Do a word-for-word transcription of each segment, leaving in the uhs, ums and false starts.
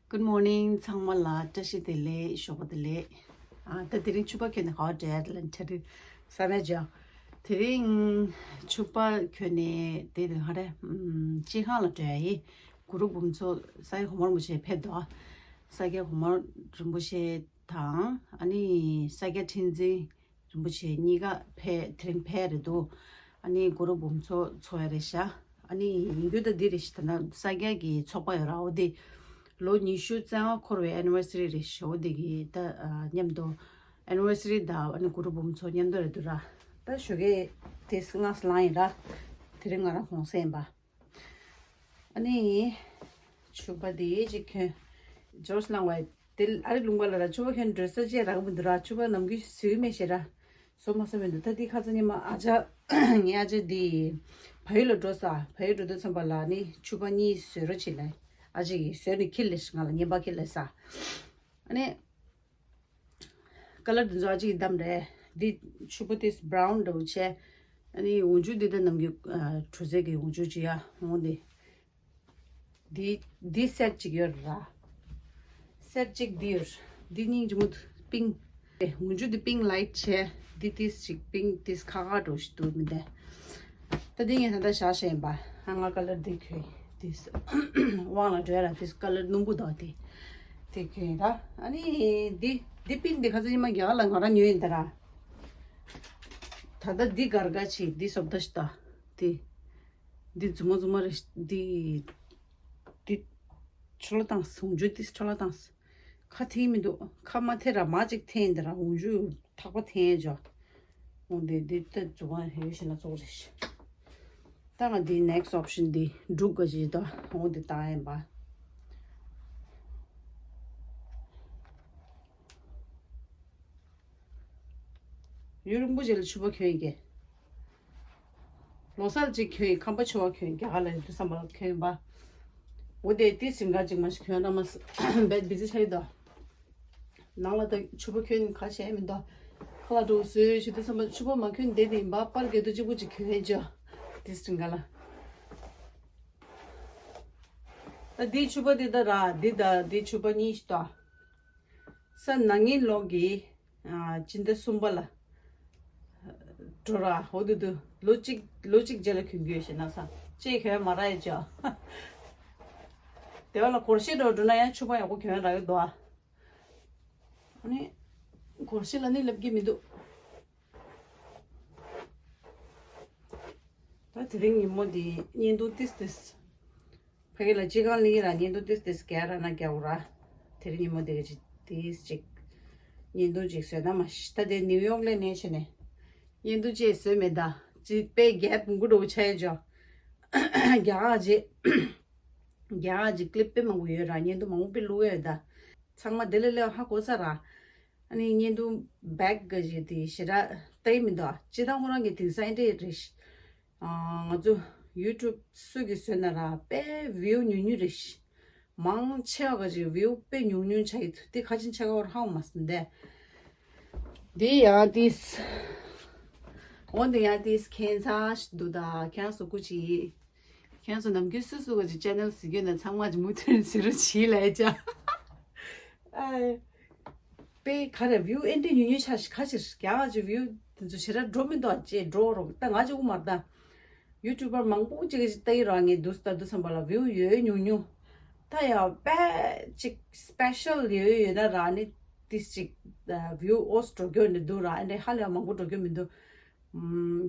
Good morning. ཚང་མ་ལ་བཀྲ་ཤིས་བདེ་ལེགས། ཞོགས་པ་བདེ་ལེགས། ཨ་ད་དེ་རིང་ཕྱུ་པ་གྱོན་ནས་ག་བ་བསྡད་ལ་འཕྲད་རིགས་ས་མེད་ཅོ། དེ་རིང་ཕྱུ་པ་གྱོན་ནས་དེ་དེ་ཧ་རེ་ཅི་ཁང་ལ་འགྲོ་ཡ་ཡིན། གུ་རུ་བུམ་མཚོ་ས་སྐྱ་གོང་མ་རིན་པོ་ཆེ་ཕེབས་འདུག་ས་སྐྱ་གོང་མ་རིན་པོ་ཆེ་དང་ཨ་ནི་ས་སྐྱ་ཁྲི་འཛིན་རིན་པོ་ཆེ་གཉིས་ཀ་ཕེ་དེ་རིང་ཕེ་རེད་འདུག་ཨ་ནི་གུ་རུ་བུམ་མཚོ་ཚོ་ཡ་རེད་ཤག་ཨ་ནི་ཡིན་རྒྱུ་ད་འདི་རེད་ཤག་ད་ན་ས་སྐྱ་གི་ཚོགས་པ་ཡོད་ར། འོ་དེ་ལོ་ཉི་ཤུ་རྩ་ལྔ་འཁོར་བའི་ཨེ་ནི་ཝར་སི་རི་རེད་ཤག་འོ་དེ་གི་ད་མཉམ་དུ་ཨེ་ནི་ཝར་སི་རི་ད་ཨ་ནི་གུ་རུ་བུམ་མཚོ་མཉམ་དུ་རེད་འདུག་ར། ད་ཞོགས་ཀས་དེ་སྔ་སླང་ཡིན་ར། དེ་རིང་ང་རང་གུང་སེང་ཡིན་པ། ཨ་ནི། ཕྱུ་པ་དེ་ཅིག་གྱོན། ཇོར་སི་ལང་བ་དེ་ཨ་རི་ལུང་པ་ལ་ར་ཕྱུ་པ་གྱོན་འགྲོ་ས་ཅེས་རག་མི་འདུག་ར། ཕྱུ་པ་ནམ་རྒྱུན་བཟོས་མེད་ཤེས་ར། བཟོ་མ་བཟོ་མི་འདུག་ད་དེ་ཁ་ཚ་ཉི་མ་ཨ་ཅག་ངའི་ཨ་ཅག་དེ་བལ་ཡུལ་ལ་འགྲོ་ས། བལ་ཡུལ་འགྲོ་དུས་ཙམ་པ་ལ་ནི་ཕྱུ་པ་གཉིས་བཟོས་རོགས་བྱེད་ལ། ཨ་ཅག་གིས་བཟོས་ནས་ཁྱེར་ལེ་ང་ལ་ངན་པ་ཁྱེར་ལེ་ས། ཨ་ནི། ཀ་ལར་འདི་ཚོ་ཨ་ཅིག་བདམས་རེད། འདི་ཕྱུ་པ་དེ་སི་བྷ་རའུན་འདྲ་བོ་བྱས། ཨ་ནི་འོག་འཇུག་འདི་ད་ནམ་རྒྱུན་ཨ་གྲོ་ཟས་ཀྱི་འོག་འཇུག་ཅིག་ཡ་འོང་དེ། འདི་འདི་སེཊ་ཅིག་ཡོད་ར། སེཊ་ཅིག་འདི་ཡོད། འདི་སྙིང་རྗེ་མོ་འདུག་པིང་། ཨེ་འོག་འཇུག་འདི་པིང་ལའིཊ་བྱས། འདི་ཏིས་ཅིག་པིང་ཏིས་ཁ་ཁ་འགྲོ་ཞིག་འདུག་མི་འདི། ད་འདི་ངས་ད་ལྟ་བཞག་བཞག་ཡིན་པ། ཨ་ང་ཀ་ལར་འདི་གྱོན། འདི་དབང་ལ་འགྲོ་ཡ་ལ་འདི་ཀ་ལར་སྣུམ་པོ་དང་དེ་དེ་གྱོན་ར། ཨ་ནི་འདི་འདི་པིན་འདི་ཁ་ཚ་ཉི་མ་རྒྱ་གར་ལ་ང་རང་ཉོས་ཡིན་ད་ར། ད་ལྟ་འདི་གར་ག་ཆེ་འདི་སོབ་ད་ཤི་ད། འདི་འདི་མཛུབ་མོ་མཛུབ་མོ་རེད། འདི་འདི་ཆོ་ལོ་བཏང་། ཟུང་ཆུ་འདི་ཆོ་ལོ་བཏང་། ཁ་འཐེན་མི་འདུག་ཁ་མ་འཐེན་ར་མ་ཅིག་འཐེན་འདི་ར་འོག་འཇུག་ཐག་པ་འཐེན་ཡས་ཅོ། འོ་འདི་འདི་ལྟ་འཛུགས་པ་ཡོད་ཤེ་ན་ཙོག་རེད། ད་ང་འདི་next option འདི་འབྲུག་ག་ཅིག་ད་འོ་འདི་བཏང་ཡིན་པ། ཡུན་རིང་པོ་ཅིག་ལ་ཕྱུ་པ་གྱོན་ཡི་གེ། ལོ་གསར་ཅིག་གྱོན་ཡི་ཁམས་པ་ཕྱུ་པ་གྱོན་རྒྱ་གར་ལ་ཡོད་དུས་བསམ་པ་ལ་གྱོན་པ། འོ་དེ་ཏི་སིང་ག་ཅིག་མ་ཞིག་གྱོན་ར་མ་སྦད་བི་ཛི་ཆགས་ཡི་དོ། ནང་ལ་ད་ཕྱུ་པ་གྱོན་ག་བྱས་མི་འདུག་ཁ་ལག་འགྲོ་བཟོས་བྱེད་དུས་བསམ་པ་ཕྱུ་པ་མ་གྱོན་བསྡད་དེ་ཡིན་པ། པར་རྒྱག་དུས་གཅིག་པུ་ཅིག་གྱོན་ཡི་ཅོ། ཏི་སིང་ག་ལ། ད་འདི་ཕྱུ་པ་འདི་ད་ར་འདི་ད་འདི་ཕྱུ་པ་གཉིས་ཤིག་ད། ས་ན་ངན་ལོག་གི་ཨ་སྤྱི་ཟླ་གསུམ་པ་ལ་འགྲོ་ར། འོ་དུ་དུ་ལོ་གཅིག་ལོ་གཅིག་རྗེས་ལ་གྱོན་གྱི་ཡོད་ཤེ་ན་ས་ཅེས་གྱོན་མ་ར་ཡི་ཅོ། དེ་བ་ལ་གོར་ཤེ་འགྲོ་འགྲོ་ན་ཡང་ཕྱུ་པ་ཡག་པོ་གྱོན་ར་ཡོད་དོ། ཨ་ནི་གོར་ཤེ་ལ་ནི་ལབ་ཀྱི་མི་འདུག་ད་དེ་རིང་ཉིན་མོ་འདི་བརྙན་ཐུང་ཏིས་ཏིས། ཕ་གི་ལ་ཅི་གང་ལི་ར་བརྙན་ཐུང་ཏིས་ཏིས་རྒྱག་ར་ན་རྒྱག་ར། དེ་རིང་ཉིན་མོ་འདི་ག་ཅི་ཏིས་ཅིག་བརྙན་ཐུང་ཅིག་བཟོས་ན་མ་ཤི། ད་དེ་ནིའུ་ཡོག་ལ་ནས་ཕྱིན་ནས་བརྙན་ཐུང་ཅིག་བཟོས་མེད་ད། ཅི་པེ་གེབ་མང་པོ་འགྲོ་ཆ་ཡ་ཅོ། རྒྱ་གར་ཅི་རྒྱ་གར་ཅི་ཀི་ལིབ་དཔེ་མང་པོ་ཡོད་ར། བརྙན་ཐུང་མང་པོ་དཔེ་བླུགས་ཡོད་ད། ཚང་མ་དེ་ལས་ལས་ཧ་གོ་ས་ར། ཨ་ནི་བརྙན་ཐུང་བེག་གི་ཞིག་དེ་ཞེ་དྲག་ལྟ་ཡི་མི་འདུག་ཨ། སྤྱི་བཏང་ཁོ་རང་གི་དེང་སང་ཨེ་འདྲས་རེད་ཤག་ཨ་ང་ཚོ་ཡུ་ཊུབ་སུ་གི་བཟོས་ན་ར་དཔེ་བིའུ་ཉུང་ཉུང་རེད་ཤག་མང་ཆེ་བ་གི་བིའུ་དཔེ་ཉུང་ཉུང་ཆགས་ཡི་འདུག་དེ་ཁ་ཆེན་ཆེ་ག་བར་ཧ་གོ་མ་སོང་དེ། དེ་ཡང་དེ་འོ་དེ་ཡང་དེ་ཁྱད་མཚར་ཞིག་འདུག་ད་ཁྱེད་རང་ཚོ་སྐུ་མཁྱེན། ཁྱེད་ཚོ་ནམ་རྒྱུན་སུ་སུ་ག་ཅིག་ཅེ་ནལ་གཟིགས་ཡོད་ན་ཚང་མ་ཅིག་མུ་མཐུད་གཟིགས་རོགས་བྱེད་ལབ་ཡ་ཅག་ཨ། དཔེ་ག་རེ་བིའུ་ཨེ་འདྲས་ཉུང་ཉུང་ཆགས་ཤག་ཁ་ཕྱིར་རྒྱ་གར་གྱི་བིའུ་དེ་ཚོ་ཞེ་དྲག་འགྲོ་མི་འདུག་ཨ་ཅེ་འགྲོ་རོགས་ད་ང་ཅིག་དབུ་མ་རེད་ད། ཡུ་ཊུབ་པར་མང་པོ་ཅིག་གིས་ལྟ་ཡི་རོགས་ངས་འདུག་ལྟ་དུས་ཙམ་པ་ལ་བིའུ་ཡོད་ཉུང་ཉུང་། ད་ཡང་དཔེ་ཅིག་སི་པེ་ཤལ་ཡོད་ཡོད་ན་ར་ནི་ཏིས་ཅིག་བིའུ་ཨོས་འགྲོ་རྒྱུ་ནི་འདུག་ར་ཨེ་འདྲས་ཧ་ལས་མང་པོ་འགྲོ་རྒྱུ་མི་འདུག་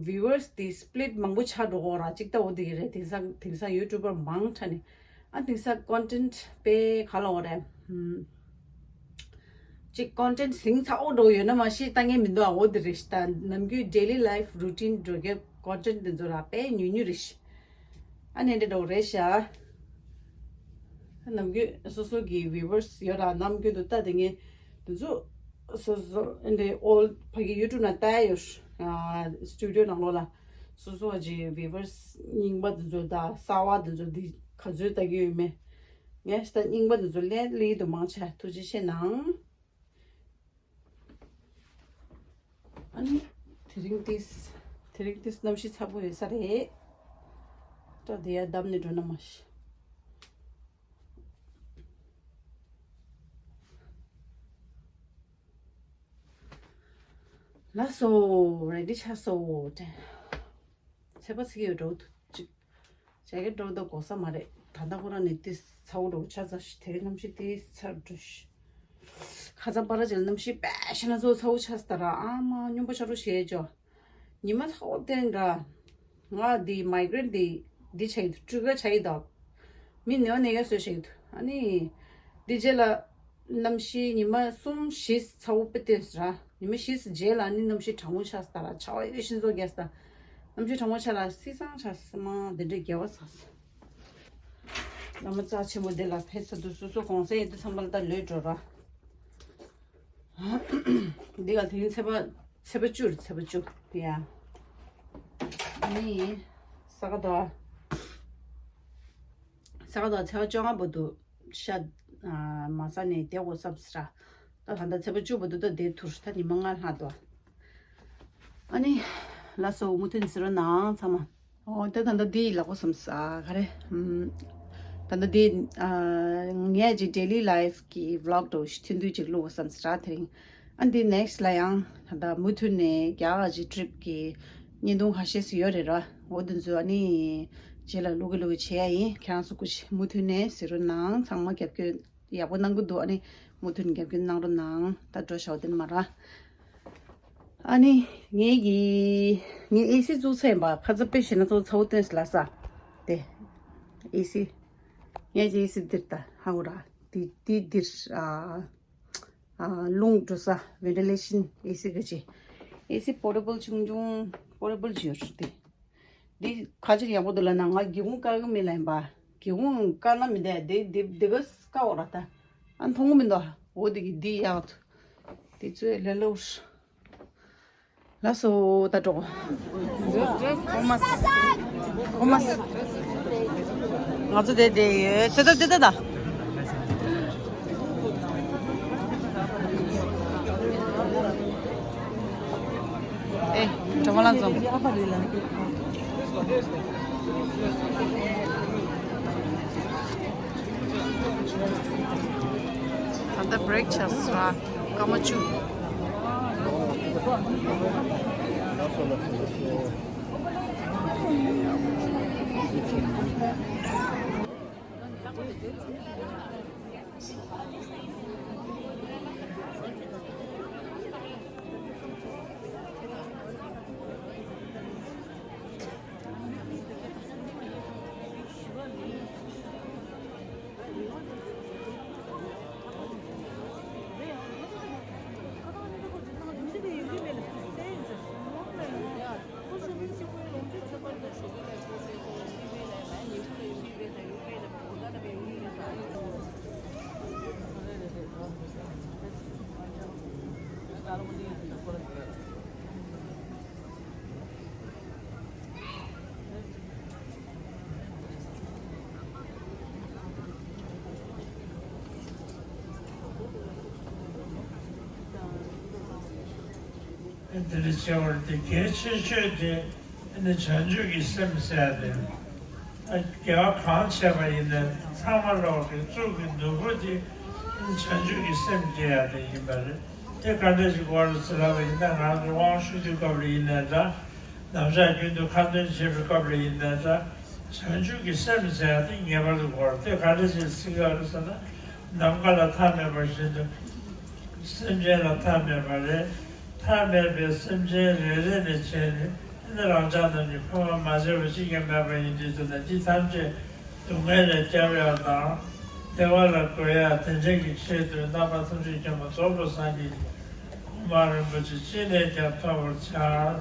བི་ཡུ་ཨར་སི་དེ་སི་པི་ལིཊ་མང་པོ་ཆགས་འགྲོ་གོ་ར། གཅིག་ལྟ་འོ་དེ་གི་རེད། དེང་སང་དེང་སང་ཡུ་ཊུབ་པར་མང་དྲགས་ནས་ཨ་དེང་སང་ཀོན་ཊེན་ཊི་དཔེ་ག་ལ་འོ་རེད། ཧུམ། གཅིག་ཀོན་ཊེན་ཊི་ཟིང་ཚ་འོ་འགྲོ་ཡོད་ན་མ་ཤེས་ལྟ་ངན་མི་འདུག་ཨ་འོ་དེ་རེད་ཤག་ད་ནམ་རྒྱུན་ཌེ་ལི་ལའིཕ་རུ་ཊིན་འགྲོ་གི་ཀོན་ཊེན་ཊི་དེ་ཚོ་ར་དཔེ་ཉུང་ཉུང་རེད་ཤག་ཨ་ནེ་འདྲ་འགྲོ་རེད་ཤག་ནམ་རྒྱུན་སོ་སོ་གི་བི་ཡུ་ཨར་སི་ཡོད་ར་ནམ་རྒྱུན་དུ་ལྟ་དེ་ངས་དེ་ཚོ་སོ་སོ་ཨེ་འདྲས་ཨོལ་ཕ་གི་ཡུ་ཊུབ་ནང་ལྟ་ཡ་ཡོད། ཨ་སི་ཊུ་ཌི་ཡོ་ནང་ལོགས་ལ་སོ་སོ་གི་བི་ཡུ་ཨར་སི་རྙིང་པ་དེ་ཚོ་དང་གསར་བ་དེ་ཚོ་འདི་ག་ཚོད་ལྟ་གི་ཡོད་མེད། ངས་ད་རྙིང་པ་དེ་ཚོ་ལས་ལི་དུ་མང་ཆེ་ཐུགས་རྗེ་ཆེ་གནང་། ཨ་ནི་དེ་རིང་ཏིས་དེ་རིང་ཏིས་གནམ་གཤིས་ཚ་པོ་ཡོད་ས་རེད། ད་དེ་ཡ་བསྡམས་ནས་འགྲོ་ན་མ་ཤི། ལགས་སོ། རེ་ཌི་ཆགས་སོ། ཚད་པ་ཚིག་ཡོད་འགྲོ་འདུག་ཅིག་བྱ་གི་འགྲོ་འདུག་གོ་ས་མ་རེད། ད་ལྟ་ཁོ་རང་ནས་ཏི་ཚ་བོ་འགྲོ་ཆ་ཚ་ཞིག་དེ་རིང་གནམ་གཤིས་ཏི་ཚ་འགྲོ་ཤི། ཁ་ཚ་པ་ར་ཅན་གནམ་གཤིས་པད་ཤི་ན་ཚོ་ཚ་བོ་ཆ་ས་ད་ར་ཨ་མ་སྙོམས་པོ་ཆ་རོ་ཞེས་ཅོ། ཉི་མ་ཚ་བོ་བསྟན་ར། ང་འདི་མའི་གྷི་རེན་འདི་འདི་བྱ་ཡི་འདུག་སྤྲུལ་སྐར་བྱ་ཡི་འདུག་མི་ནེའོ་ནེ་ག་སོས་བྱ་ཡི་འདུག་ཨ་ནི། འདི་རྗེས་ལ་གནམ་གཤིས་ཉི་མ་གསུམ་བཞི་ཚ་བོ་དཔེ་བསྟན་སོང་ར། ཉི་མ་བཞི་རྗེས་ལ་ནི་གནམ་གཤིས་གྲང་མོ་ཆགས་སོང་ད་ར། ཆར་པ་ཡོད་ཤིན་ཚོ་རྒྱག་སོང་། གནམ་གཤིས་གྲང་མོ་ཆགས་ལ་སི་སང་ཆགས་སོང་མ་འདི་འདྲའི་དགེ་བ་བསགས་སོང་། བླ་མ་རྩ་ཆེན་པོ་འདི་ལ་ཕེབས་ས་འདུག་སོ་སོ་གོང་ས་ཡིན་དུས་ཚང་མ་ལ་ད་ལོས་འགྲོ་ར། འདི་ག་དེ་རིང་ཚེས་པ་ཚེས་པ་བཅུ་རེད། ཚེས་པ་བཅུ་ཡ། ཨ་ནི་ས་ག་ཟླ་ས་ག་ཟླ་ཚེས་པ་བཅོ་ལྔ་བར་དུ་ཤ་མ་ཟ་ནས་བསྡད་དགོས་བསམ་ཟེར། ད་ད་ལྟ་ཚེས་པ་བཅུ་བར་དུ་ད་བསྡད་ཐུབ། ད་ཉི་མ་ལྔ་ལྷག་འདུག་ཨ་ནི་ལགས་སོ། མུ་མཐུད་ནས་གཟིགས་རོགས་གནང་ཚང་མ། ཨོ་ད་ད་ལྟ་འདི་ལབ་དགོས་བསམ་ས་ག་རེ། ཨམ། ད་ལྟ་འདི་ཨ་ངས་ཀྱི་ཌེ་ལི་ལའིཕ་གི་ཝི་ལོག་འདྲ་བོ་ཞིག་ཐུང་ཐུང་ཅིག་བླུག་དགོས་བསམ་ས་ར། དེ་རིང་ཨ་འདི་ནེག་སི་ལ་ཡང་ད་ལྟ་མུ་མཐུད་ནས་རྒྱ་གར་གྱི་ཊི་རིབ་གི་བརྙན་ཐུང་ཁ་ཤས་ཤིག་ཡོད་རེད་ར། འོ་དེ་ཚོ་ཨ་ནི་རྗེས་ལ་བླུག་གི་བླུག་གི་བྱེད་ཡ་ཡིན། ཁྱེད་རང་ཚོ་སྐུ་མཁྱེན་མུ་མཐུད་ནས་གཟིགས་རོགས་གནང་། ཚང་མ་རྒྱབ་སྐྱོར་ཡག་པོ་གནང་གི་འདུག་ཨ་ནི་མུ་མཐུད་ནས་རྒྱབ་སྐྱོར་གནང་རོགས་གནང་། ད་འགྲོ་ཤོག་དེ་ནས་མར། ཨ་ནི་ངེད་ཀྱི་ངའི་ཨེ་སི་བཙུགས་ཚར་ཡིན་པ། ཁ་ཚ་དཔེ་ཞེ་ན་ཚོ་ཚ་བོ་བསྟན་སོང་ལ་ས། དེ་ཨེ་སི། ངེད་ཀྱི་ཨེ་སི་འདིར་ད་ཧ་གོ་ར། དེ་དེ་འདིར་ཨ་ཨ་རླུང་འགྲོ་ས་ཝེན་ཊི་ལེ་ཤན་ཨེ་སི་ག་ཅི། ཨེ་སི་པོར་ཊེ་བལ་ཆུང་ཆུང་པོར་ཊེ་བལ་ཅིག་ཡོད་རེད་དེ། འདི་ག་ཅིར་ཡག་པོ་འདུག་ལབ་ན་ང་སྒེའུ་ཁུང་བཀག་གི་མིན་ལབ་ཡིན་པ། སྒེའུ་ཁུང་བཀག་ན་མི་འདུག་དེ་དེ་དེ་ག་བཀག་འོ་ར་ད། ཨ་མཐོང་གི་མི་འདུག་འོ་དེ་གི་འདི་ཡག་འདུག་དེ་ཚོས་ལས་སླ་པོ་རེད། ལགས་སོ་ད་འགྲོ། ཨོ་མ་ཨོ་མ། ང་ཚོ་དེ་དེ་ཡོད་ཚེ་ད་དེ་ད་ད། ཨེ། གྲོགས་པོ་ལགས་འཛོམས། ད་ལྟ་བྷི་རེག་ཆགས་སོང་ར། སྐར་མ་བཅུ། འདིར་བྱེད་པར་འདི་གལ་ཆེ་ཤོས་དེ་ནི་བྱང་ཆུབ་ཀྱི་སེམས་ཟེར་ཡ་དེ། དགེ་བ་གང་བྱས་པ་ཡིན་ནའི་ཚང་མ་ལོག་གི་གཙུག་གི་ནོར་བུ་དེ་བྱང་ཆུབ་ཀྱི་སེམས་སྐྱེ་ཡ་དེ་ཡིན་པ་རེད། དེ་ག་འདྲ་ཞིག་དགོས་རེད་ཟེར་ལབ་པ་ཡིན་ན། ང་ཚོ་དབང་ཞུ་དུས་སྐབས་ལ་ཡིན་ནའི་འདྲ། ནམ་ཞག་རྒྱུན་དུ་ཁ་འདོན་བྱེད་པའི་སྐབས་ལ་ཡིན་ནའི་འདྲ། བྱང་ཆུབ་ཀྱི་སེམས་ཟེར་ཡ་དེ་ངེས་པར་དུ་དགོས་རེད། དེ་ག་འདྲ་ཞིག་ཟེར་གྱི་ཡོད་རེད་ཟེར་ན། ནམ་མཁའ་ལ་མཐའ་མེད་པ་བཞིན་དུ་སེམས་ཅན་ལ་མཐའ་མེད་པ་རེད། མཐའ་མེད་པའི་སེམས་ཅན་རེ་རེ་ནས་བྱས་ནས། ཨ་ནི་རང་ཅག་རྣམས་ཀྱི་ཕ་མ་མ་བྱས་པ་གཅིག་ཀྱང་མེད་པ་ཡིན་དུས་ཙམ་ན། འདི་ཐམས་ཅད་སྡུག་བསྔལ་ལས་སྐྱོབ་ཡ་དང་། བདེ་བ་ལ་འགོད་ཡ་དེ་འདྲ་གི་ཆེད་དུ། རྣམ་པ་ཐམས་ཅད་མཁྱེན་པ་རྫོགས་པའི་སངས་རྒྱས་ཀྱི་གོ་འཕང་རིན་པོ་ཆེ་ཅི་ནས་ཀྱང་ཐོབ་པར་བྱ་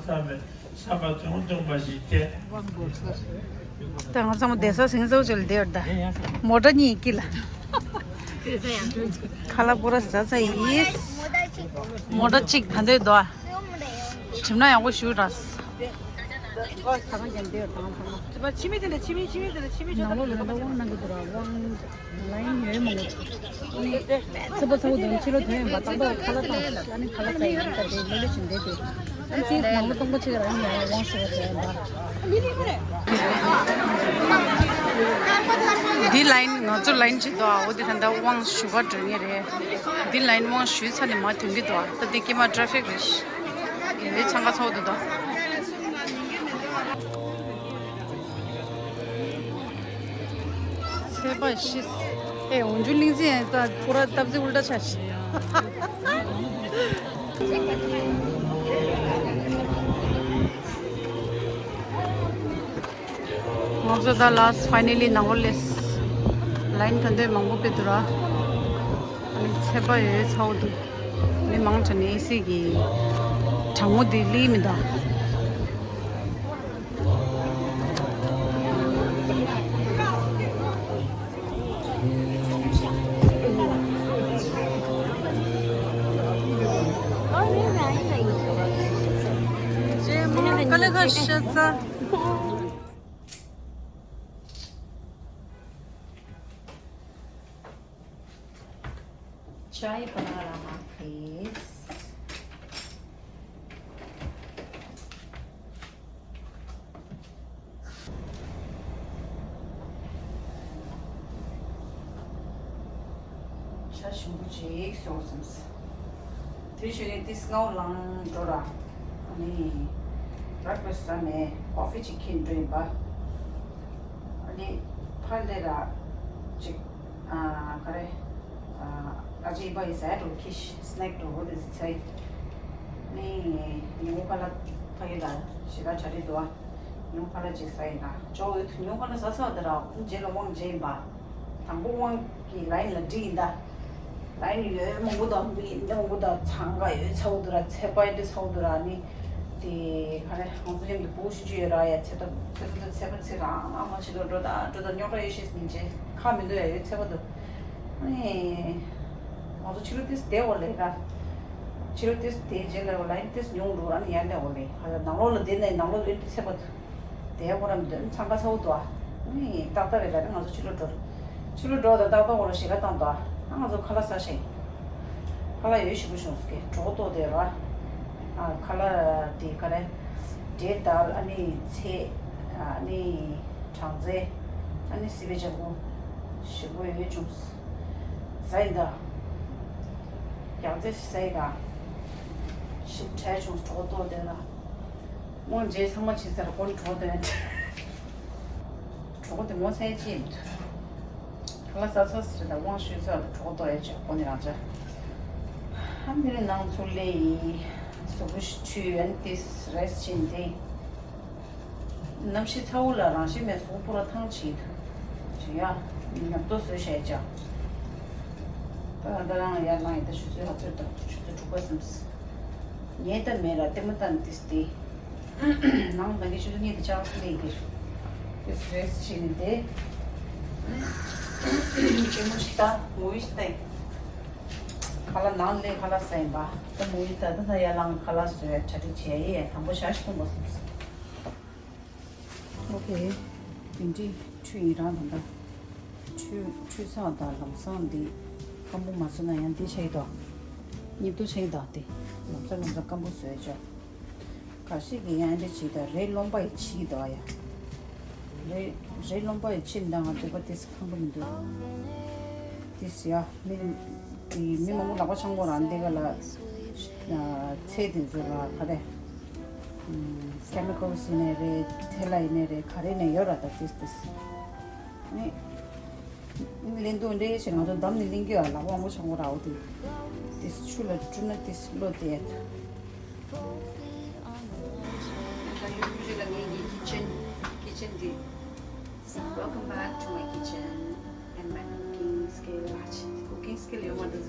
བསམ་པའི་བསམ་པ་དུང་དུང་བ་ཞིག་སྐྱེས། ད་ང་ཚང་མ་བསྡད་ས་སིང་ཟོ་ཅིག་ལ་བསྡད་ཡོད་ད། མོ་ཊ་གཉིས་དཀྱིལ་ལ། ཁ་ལག་པུ་ར་ཟ་ཚར་ཡིན། མོ་ཊ་གཅིག་ད་འདོད་དོ། གྲིམ་ན་ཡག་པོ་ཞུ་ར། ཕྱི་མི་དེ་ལ་ཕྱི་མི་ཕྱི་མི་དེ་ལ་ཕྱི་མི་ཆོད་ནང་ལོགས་ལ་ད་དབང་གནང་གི་འདུག་ར། དབང་ལ་ཡིན་ཡོད་མང་པོ། ཨ་ནི་ཚེ་པོ་ཚ་བོ་དོན་ཕྱི་ལོ་དོན་ཡིན་པ་ཏག་ཏག་ཁ་ལག་བཏང་། ཨ་ནི་ཁ་ལག་ཟ་ཡིན་ད་དེ་ལོ་ལོ་ཆུན་དེ་དེ། ཨ་ནི་ནང་ལོ་སྟོང་པ་ཆེ་ག་རང་ཡིན་ཡང་དབང་ཞུ་བ་དེ་ཡིན་པ། འདི་ལ་ཡིན་ང་ཚོ་ལ་ཡིན་གཅིག་འདུག་འོ་དེ་ད་ལྟ་དབང་ཞུ་བ་འགྲོ་ངེས་རེད། འདི་ལ་ཡིན་དབང་ཞུས་ཚར་ནས་མར་ཐོན་གྱི་འདུག་ད་འདི་ཀྱེ་མ་ཊ་ཕིག་རེད། འདི་ཆང་ཁ་ཚོགས་འདུག་ད། ཚེ་པ་ཤི། ཨེ་འོན་ཇུ་གླིང་ཚེ་ད་པུ་ར་སྟབས་ཚེ་ཨུལ་ཏྲ་ཆ་ཤི། ང་ཚོ་ད་ལཱས་ཕའི་ནལ་ལི་ནང་ལོགས་སླེབས། ལའིན་ག་འདྲ་མང་པོ་དཔེ་འདུག་ར། ཨ་ནི་ཚེ་པ་ཡོད་ཚ་བོ་འདུག་མི་མང་དྲགས་ནས་ཨེ་སི་གི་གྲང་མོ་འདི་ལི་མི་འདུག་རྗེས་མ་ཀ་ལེ་ཁ་ཤ་ཚ། Chai banana, please. ཇ་ཞིམ་པོ་ཅིག་བཟོ་བསམས། དེ་བཞིན་ནི་ཏིས་སྔ་བོ་ལངས་འགྲོ་ར། ཨ་ནི་breakfast་ཟ་ནས་coffee་ཅིག་འཁྱེར་འགྲོ་ཡིན་པ། ཨ་ནི་ཕར་སླེབས་ར་ཅིག་ཨ་ག་རེ། ཨ་ཅེ་ཡིན་པ་ཡིན་ཟ་ཡ་འགྲོ་ཁྱི་snack་འགྲོ་འོ་དེ་ཚེ། ནི་ཉིན་མོ་ཁ་ལག་ཕ་གི་ལ་ཞེ་དྲག་གྲ་སྒྲིག་འདུག་ཨ། ཉིན་མོ་ཁ་ལག་ཅིག་ཟ་ཡིན་ན་ཇོ་འོད་ཉིན་མོ་ཁ་ལག་ཟ་ཚར་དེ་ར་རྗེས་ལ་དབང་རྗེས་ཡིན་པ། དང་པོ་དབང་གི་ལའིན་ལ་འགྲིག་ཡིན་ད། ལའིན་ཡོད་མང་པོ་དང་མི་མང་པོ་དང་འཚང་ཁ་ཡོད་ཚ་བོ་འདུག་ར་ཚེ་པ་འདི་ཚ་བོ་འདུག་ར་ནི། དེ་ག་རེ་ང་ཚོ་མཉམ་དུ་བུ་ཞུ་རྒྱུ་ཡོད་ར་ཡ་ཚེ་ཏོ་ཚེ་ཏོ་ཚེ་པ་ཚེ་རང་ཨ་མ་ཕྱི་ལོགས་འགྲོ་དང་འགྲོ་དང་རྙོག་དྲ་ཡོད་ཤེས་མིན་ཅེ་ཁ་མི་འདུག་ཡ་ཡོད་ཚེ་པ་འདུག་ཨེ། ང་ཚོ་ཕྱི་ལོགས་ཏིས་དེ་འོ་ལེ་ར། ཕྱི་ལོགས་ཏིས་དེ་རྗེས་ལ་ལའིན་ཏིས་ཉུང་འགྲོ་ར་ནི་ཡར་ལེ་འོ་ལེ་ཧ་ལ་ནང་ལོགས་ལ་བསྡད་ནས་ནང་ལོགས་ལ་ཨེ་ཚེ་པ་འདུག་དེ་ཁོ་རང་འདོན་འཚང་ཁ་ཚ་བོ་འདུག་ཨ། ནི་ཏག་ཏག་རེད་ལ་ནི་ང་ཚོ་ཕྱི་ལོགས་འགྲོ། ཕྱི་ལོགས་འགྲོ་དང་ཏག་ཏག་འོ་ལ་ཞེ་དྲག་བཏང་འདུག་ཨ། ཨ་ང་ཚོ་ཁ་ལག་ཟ་ཤེས། ཁ་ལག་ཡོད་ཞིག་པོ་བྱུང་སོང་གི་གྲོགས་ཏོ་དེ་ར། ཨ་ཁ་ལག་དེ་ག་རེ། འབྲས་དང་ཨ་ནི་ཚལ། ཨ་ནི་སྦྲང་རྩི། ཨ་ནི་སི་པན་ལྗང་གུ། ཞིག་པོ་ཡོད་བྱུང་། ཟ་ཡིན་ད། རྒྱག་རྩེ་ཟ་ཡིན་ད། ཞིག་བྲལ་བྱུང་གྲོགས་ཏོ་དེ་ར། དབང་རྗེས་ཚང་མ་ཕྱི་སར་ཀོན་གྲོགས་དོན། གྲོགས་དེ་མོ་སེ་ཅི་ཡིན། ཁ་ལག་ཟ་ཚ་ཟེར་དང་དབང་ཞུས་ཚ་ལ་གྲོགས་དོ་ཡ་ཅག་ཁོ་ནི་རང་ཅག་ཧམ་དེ་ནི་ནང་ཚུར་ལེ་ཡིན། གཟུགས་པོ་ཞིག་འཁྲུས་ཡོན་ཏིས་རེས་ཕྱིན་ཏེ། གནམ་གཤིས་ཚ་བོ་ལ་རང་བཞིན་མེད་གཟུགས་པོ་ར་ཐང་ཆད་དུ། ཅི་ཡ། ཉབ་ཏོ་བཟོས་བྱས་ཅག་ད་ད་རང་ཡར་ལངས་ཡིན་ད་ཆུ་ཚོད་ལྷག་ཚོད་དང་ཆུ་ཚོད་དྲུག་པ་སེམས། ཉལ་ད་མེད་ར་ལྟད་མོ་ལྟ་ནི་ཏིས་ཏེ། ནང་ད་གི་ཆུ་ཚོད་གཉིས་དེ་ལྕགས་སི་ལེ་གིར། ཏིས་རེས་བྱས་ནི་དེ། ལྟད་མོ་ཞིག་ལྟ་མུ་བི་ཞིག་ལྟ་ཡིན། ཁ་ལག་ནང་ལས་ཁ་ལག་ཟ་ཡིན་པ། ད་མུ་བི་ལྟ་ད་ད་ཡར་ལངས་ཁ་ལག་བཟོས་གྲ་སྒྲིག་བྱས་ཡིན་དང་པོ་ཞག་ཞིག་འཐུང་དགོས་སོང་། ཨོ་ཁེ། དེ་འདྲའི་ཁྲུས་ཡི་རང་དང་འདྲ། ཁྲུས་ཁྲུས་ཚགས་དང་ལམ་སང་འདི་སྐམ་པོ་མ་བཟོས་ན་ཡང་འདི་ཆགས་ཡི་དོ། སྙིབ་ཏོ་ཆགས་ཡི་དོ་དེ། ལམ་སང་ལམ་སང་སྐམ་པོ་བཟོས་ཆོག་ཁ་ཤས་ཀྱིས་ཡང་འདི་བྱེད་དང་རེད་རློན་པ་ཡི་ཕྱིས་དོ་ཡ། རེད་རེད་རློན་པ་ཡི་ཕྱིས་འདང་ང་འདོད་པ་དེ་སི་ཁམ་པོ་མི་འདུག་དེ་སི་ཡ་མི་དེ་མི་མང་པོ་ལག་པ་འཆང་གོ་རང་འདི་ག་ལ། ཚེ་དེ་ཚོ་ལ་ག་རེ། chemicals་ཡིན་ནའི་རེད་ཐལ་ལ་ཡིན་ནའི་རེད་ག་རེ་ནས་ཡོད་ར་ད་ཏིས་ཏིས། ནི། ནི་ལེན་དུ་འདྲེ་ཞེས་ང་ཚོ་འདམ་ནི་ལེན་གྱི་ཡོད་ལ་དབང་པོ་ཆང་པོ་ར་འོ་དེ། ཏིས་ཆུ་ལ་བཀྲུ་ན་ཏིས་བློ་དེ། Welcome back to my kitchen and my cooking skill. Cooking skill you want to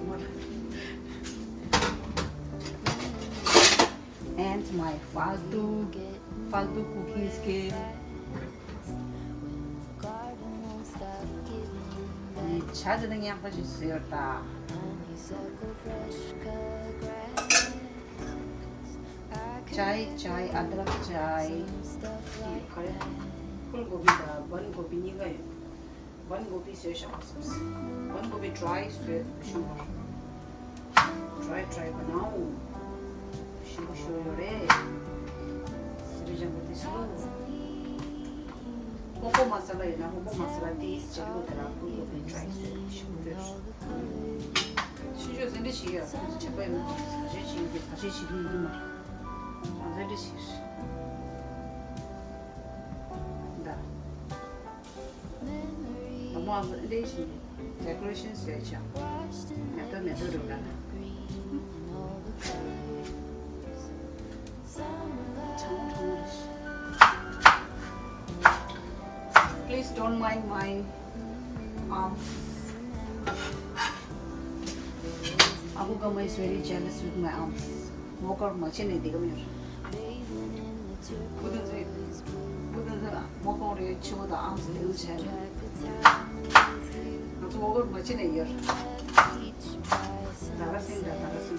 And my ཕལ་ཏུ་ཕལ་ཏུ་cooking skill. ནི་ཇ་དེ་ནི་ཉག་པ་ཞིག་བཟོས་ཡོད་ད། ཇའི་ཇའི་ཨ་དྲག་ཇའི། ག་རེ། ཕུལ་གོ་བི་དང་བན་གོ་བི་གཉིས་ཀ་ཡོད། བན་གོ་བི་བཟོས་བཞག་པ་སོང་། བན་གོ་བི་dry་བཟོས་བྱུང་བ། dry dry་བ་ནའོ། ཞིམ་པོ་ཞོ་ཡོད་རེད། སི་པན་ལྗང་གུ་དེ་སུ། ཧོང་ཀོང་མ་ས་ལ་ཡོད་ན་ཧོང་ཀོང་མ་ས་ལ་དེ་ཇ་ལུ་དེ་ལ་བན་གོ་བི་dry་བཟོས་ཞིམ་པོ་ཡོད་རེད། ཕྱི་ཕྱོགས་ཟིན་བྲིས་བྱེད་ཡོད་ཁོང་ཚོ་ཆགས་པ་ཡོད་མ་ཁོང་ཚོ་ཟ་ཆས་བྱེད་ཡོད་ཟ་ཆས་བྱེད་ཀྱི་ཡོད་མ་རེད། ང་ཚོ་འདི་ཕྱིར། ད། ད་མོ་ཨ་ལེ་ཞིག་decoration བཟོས་ཆ། མེ་ཏོག་མེ་ཏོག་རུ་ལ། Please don't mind my arms. Abu Gama is very jealous with my arms. Walk out much in the Buddha, Buddha, walk out your children arms, little child. Walk out much in a year. Darasin, Darasin.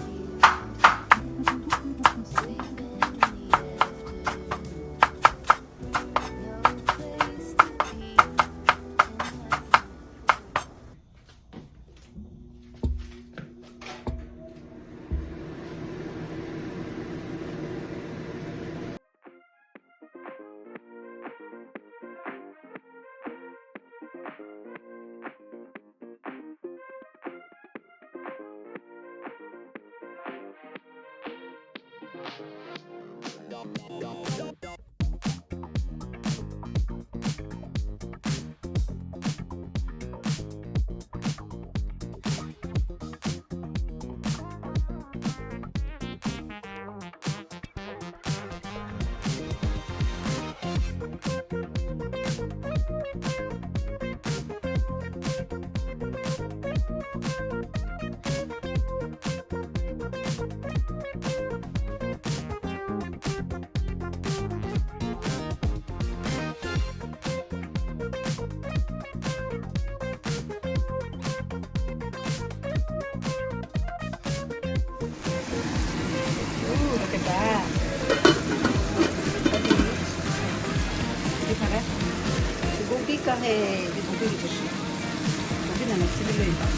Ooh, look at that. ये खा रहा है? ये गोभी का है, ये गोभी की डिश है। गोभी ना, मैं इसीलिए ले लेता हूँ।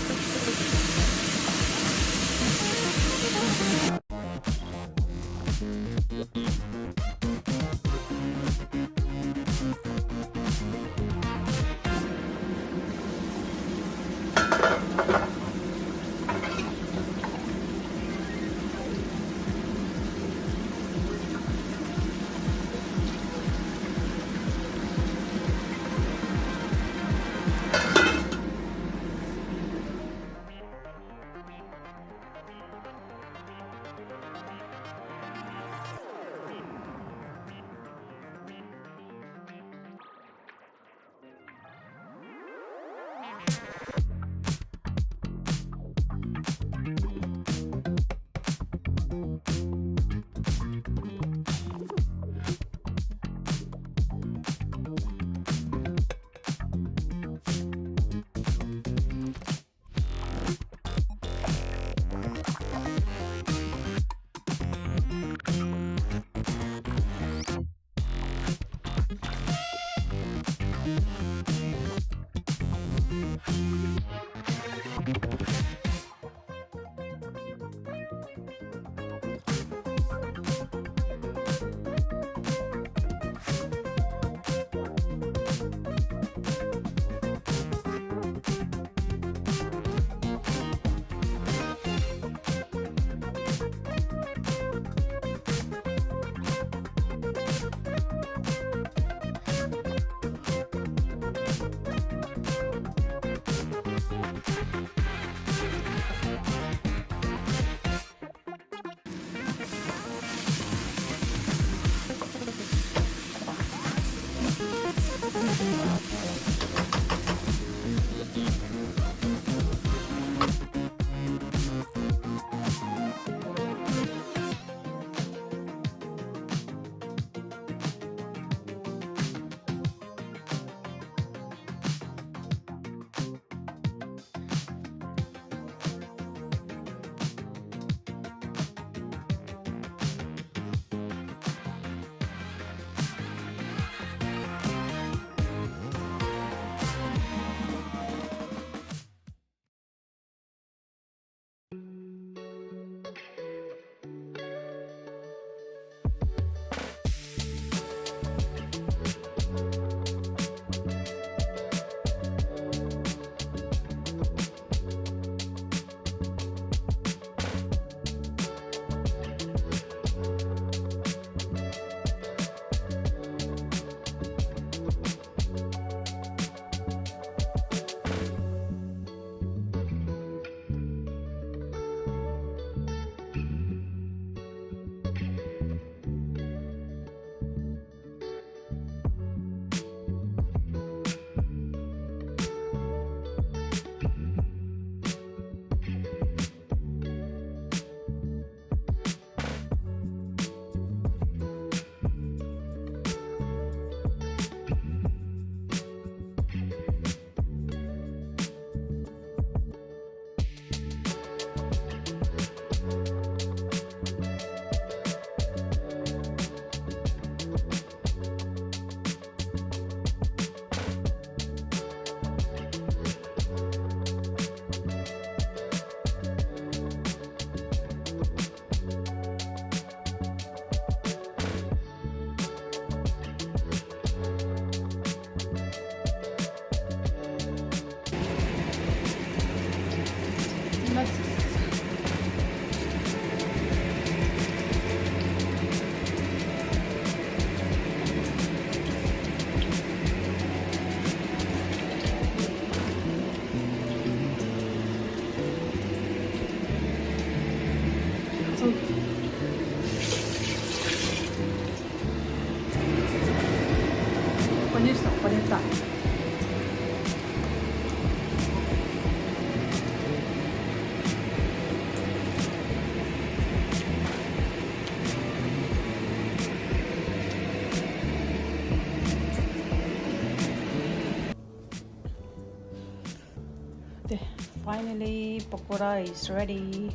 Finally, pakora is ready.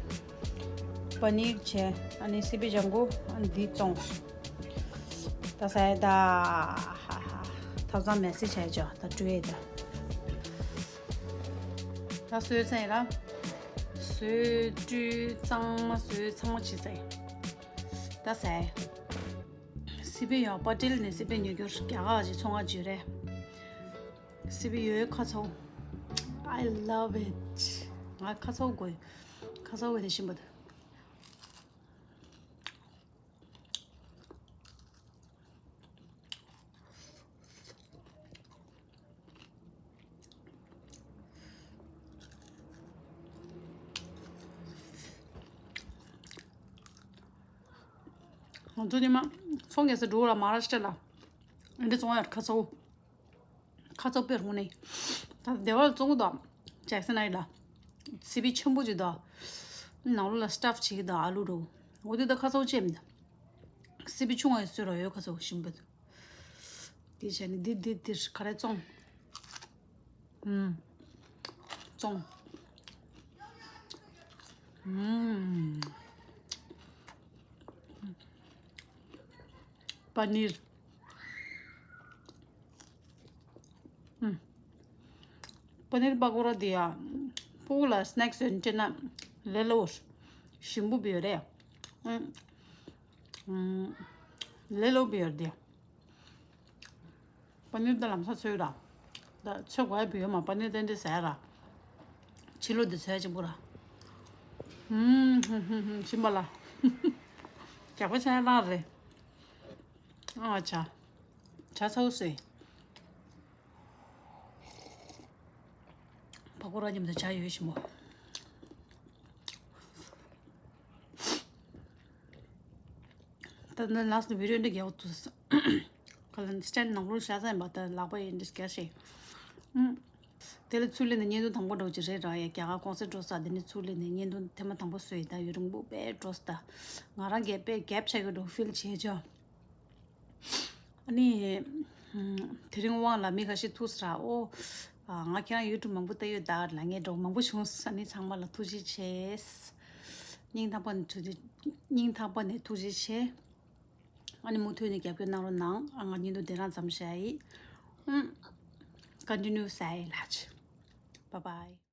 པ་ནིར་བྱས། ཨ་ནི་སི་པི་ལྗང་གུ། ཨ་ནི་འདི་བཙོང་། ད་ཟ་ཡ་ད། ཧ་ཧ། ཐབ་ཚང་མེད་སི་བྱས་ཅོ། ད་བཀྲུས་ཡ་ད། ད་བཟོས་ཚར་ཡིན་ལ། བཟོས་བཀྲུས་གཙང་མ་བཟོས་ཚང་མ་བྱས་ཚར་ཡིན། ད་ཟ་ཡ། སི་པི་ཡོད་པ་ཏིལ་ནས་སི་པི་ཉོ་རྒྱུར་རྒྱ་གར་གྱི་ཚོང་ཁང་བརྗོད་རེད། སི་པི་ཡོད་ཁ་ཚོ། I love it. ང་ཁ་ཚོ་དགོས། ཁ་ཚོ་དགོས་དེ་ཤིན་པ་དུ། ང་ཚོ་ཉི་མ་ཚོང་རྒྱག་ས་འགྲོ་ལ་མ་ར་ཤི་ལ། འདི་ཚོང་ཡར་ཁ་ཚོ། ཁ་ཚོ་པེ་རུང་ནས། ད་སྡེ་བ་ལ་བཙོང་གི་འདུག་ཇེག་སན་ཨའི་ལ། སི་པི་ཆེན་པོ་ཅིག་འདུག་ནང་ལོགས་ལ་སི་ཊབ་བྱེད་ཀྱི་འདུག་ཨ་ལུ་རུ། འོ་དེ་ད་ཁ་ཚོ་ཅེམ་ད། སི་པི་ཆུང་བ་ཡི་སུ་རོ་ཡོད་ཁ་ཚོ་ཞིམ་པོ་འདུག་དེ་བྱས་ནས་འདི་འདི་འདིར་ག་རེ་བཙོང་། ཨུམ། བཙོང་། ཨུམ། པ་ནིར། ཨུམ། པ་ནིར་པ་ཀོ་ར་དེ་ཡ། ཕྲུ་གུ་ལ་སི་ནེག་སི་ཡོད་ན་སྤྲད་ན་ལས་སླ་བོ། ཞིམ་པོ་བི་ཡོད་རེད། ཨུམ། ལས་སླ་བོ་བི་ཡོད་རེད། པ་ནིར་ད་ལམ་སང་ཚོས་ར། ད་ཚོས་གོ་ཡ་བི་ཡོད་མ་པ་ནིར་ཏན་ཏན་ཟ་ཡ་ར། ཕྱི་ལོགས་འདི་ཚོས་ཅིག་པོ་ར། ཧུམ་ཧུམ་ཧུམ་ཧུམ་ཞིམ་པ་ལ། རྒྱག་པ་ཆ་ཡ་ལ་རེད། ཨ་ཆ། ཆ་ཚ་བོ་སོས། པ་ཀོ་ར་མཉམ་དུ་ཇ་ཡོད་ཞིམ་པོ། ད་ནི་ལགས་སི་བི་ཌི་ཡོ་འདི་རྒྱག་འདུག་ཁ་ལན་སི་ཊེན་ནང་ལོགས་བཞག་ས་ཡིན་པ་ད་ལག་པ་ཡིན་འདི་རྒྱག་ཤེས། ཨུམ། དེ་ལ་ཚུར་ལེན་ནས་བརྙན་ཐུང་དང་པོ་འགྲོ་གི་རེད་ར་ཡ། རྒྱ་གར་གོང་སེ་འགྲོ་ས་དེ་ནས་ཚུར་ལེན་ནས་བརྙན་ཐུང་ཐེངས་མ་དང་པོ་བཟོས་ཡིན། ད་ཡུན་རིང་པོ་དཔེ་འགྲོ་ས་ད། ང་རང་གིས་དཔེ་གེབ་ཆགས་ཀྱི་འགྲོ་ཕིལ་བྱས་ཅོ། ཨ་ནི། ཧུམ། དེ་རིང་དབང་ལ་མི་ཁ་ཤས་ཐུག་ས་ར་ཨོ། ཨ། ང་ཁྱེད་རང་ཡུ་ཊུབ་མང་པོ་ལྟ་ཡོད་ད་ལ་ངས་འགྲོ་མང་པོ་བྱུང་ས་ནི་ཚང་མ་ལ་ཐུགས་རྗེ་ཆེ། སྙིང་ཐག་པ་ནས་ཐུགས་རྗེ། སྙིང་ཐག་པ་ནས་ཐུགས་རྗེ་ཆེ། ཨ་ནི་མུ་མཐུད་ནས་རྒྱབ་སྐྱོར་གནང་རོགས་གནང་། ཨ། ང་བརྙན་ཐུང་དེ་རང་ཙམ་བཞག་ཡིན། ཨུམ། ཀོན་ཊི་ནིའུ་ཟ་ཡི་ལགས། Bye bye.